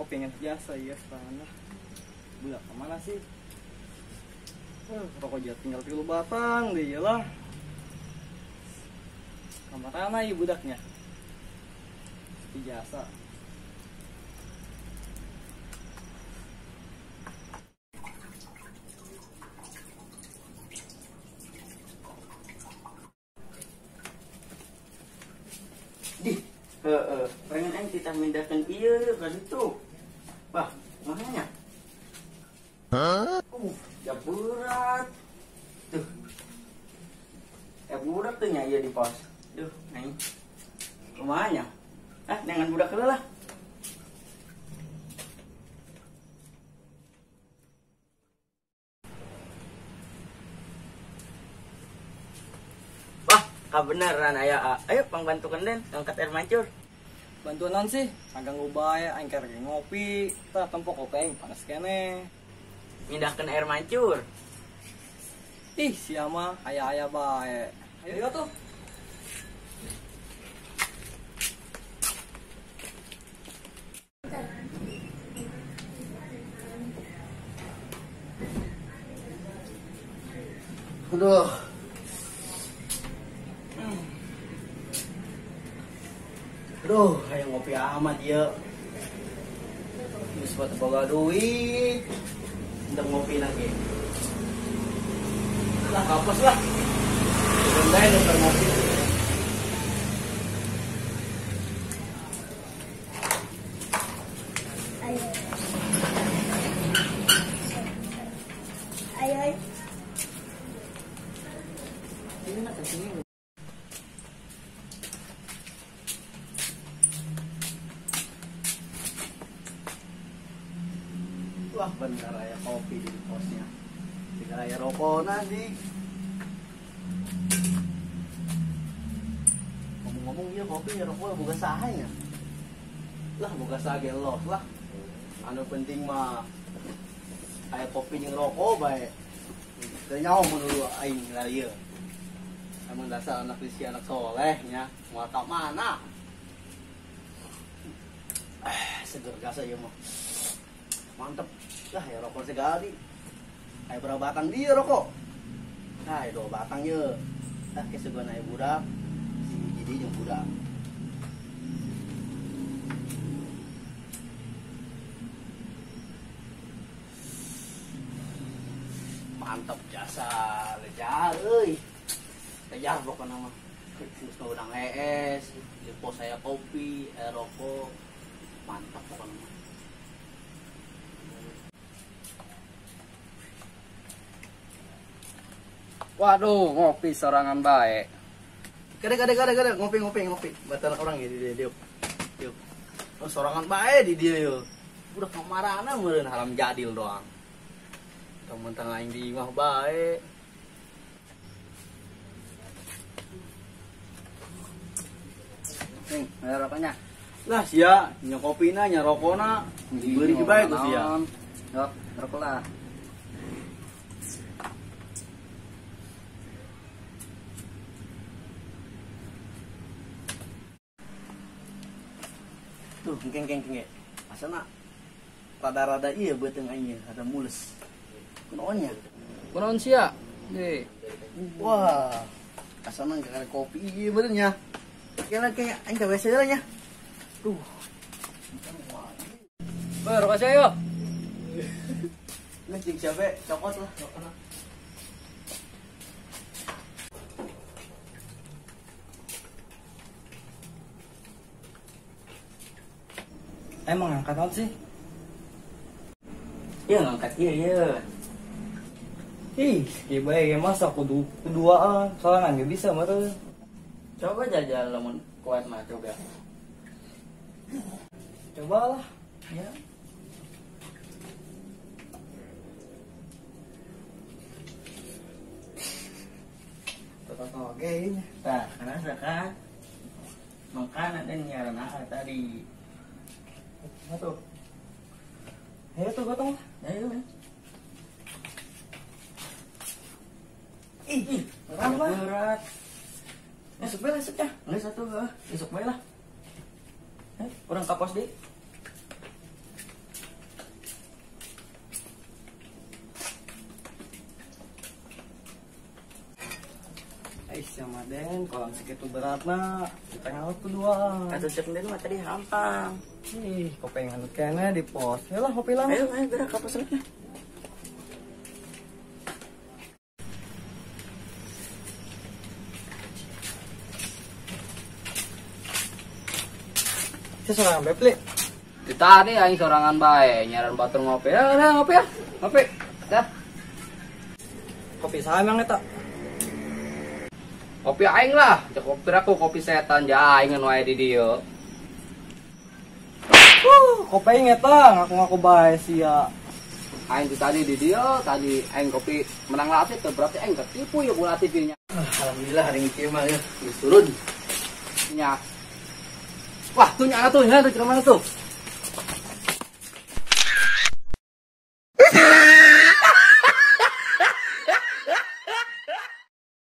Ngopi ngan biasa ya sekarang. Budak kemana sih? Rokok aja tinggal 3 batang deh ya lah. Kemana ya budaknya? Ijazah. Dih, heeh, pengen aing titah mindahkeun ieu ka ditu. Wah, mahanya. Hah? Ya berat. Tuh. Ya budak tuh nya ieu di pos. Duh, aing. Kumaha nya? Ah, dengan budak heula lah. Wah, kabeneran aya. Ayo pangbantukeun den, angkat air mancur. Bantuan naon sih? Kagak ngubay, aing keur ngopi, tah tempo kopi aing panas keneh. Mindahkeun air mancur. Ih, sia mah aya-aya bae. Ayo tuh. Aduh. Aduh, hayang ngopi amat ieu. Geus buat boga duit. Untuk ngopi lagi. Lah kapos lah. Bentar nuker ngopi. Ayo. Ayo. Ini nak kesini. Wah, bener aya kopi di posnya. Tinggal aya rokok nanti. Ngomong-ngomong ya kopi ya rokok boga saha nya. Lah boga saha ge los lah. Anu penting mah aya kopi jeung rokok bae. Teu nyaho mun dulu aing lah ieu. Emang dasar anak Rizky anak soleh nya, moal ka mana. Seger jasa ieu mah. Mantep. Lah ya rokok segala. Aya berapa batang dia rokok? Nah, 2 batang ye. Lah kesugan aya budak, si jadi jeung budak. Mantep jasa, lejar euy. Lejar pokona mah. Geus urang hees, di pos aya kopi, aya rokok. Mantap pokona mah. Waduh, ngopi sorangan bae. Kade ngopi. Batan orang ya di dia diuk. Diuk. Oh, sorangan bae di dia yo. Udah kamarana meureun haram jadil doang. Tong-mentang aing di imah bae. Ning, aya rokoknya. Lah sia, nya kopina, nya rokona, dibeli bae ku sia. Yok, rokok lah. Tuh, kengkeng. Asana rada-rada iya beuteung aing ieu, rada mules. Kunaon nya? Kunaon sia? Deui. Wah, asana gara kopi ieu beuteung nya. Kela kayak aing ka WC heula nya. Tuh. Weh, rokok sia yo. Lah jeung siapa? Cokot lah, rokokna. Emang ngangkat naon sih? Iya ngangkat iya. Ih, ieu bae masa kudu kuduaan, soalnya nggak bisa meureun. Coba jajal lamun kuat mah coba. Cobalah. Ya. Tetap oke. Tah, karasa kan? Mangkana dan nyaran tadi. Tuh. Ayo tuh gotong. Ayo. Ih, berat. Masuk bae lah, masuk dah. Geus atuh, heuh. Masuk bae lah. Urang ka pos deui. Siapa Den, kolam segitu beratna, kita ngalot tuh dua. Atuh cek Den mah tadi hampang. Ih, kopi yang hanut kene di pos. Ya lah, kopi lah. Ayo, ayo gerak ke pos lah. Saya sorangan bae, Pli. Di tadi aing sorangan bae, nyaran batur ngopi. Ya, udah ngopi ya. Ngopi. Dah. Kopi saha emang eta? Kopi aing lah, cek kopi aku kopi setan ja aing nu aya di dieu. Kopi aing eta ngaku-ngaku bae sia. Aing di tadi di dieu, tadi aing kopi menang latih teh berarti aing ketipu ya ku latih nya. Alhamdulillah hari ini mah ya geus turun. Nya. Wah, tuh nyana tuh, nyana tuh, mana tuh?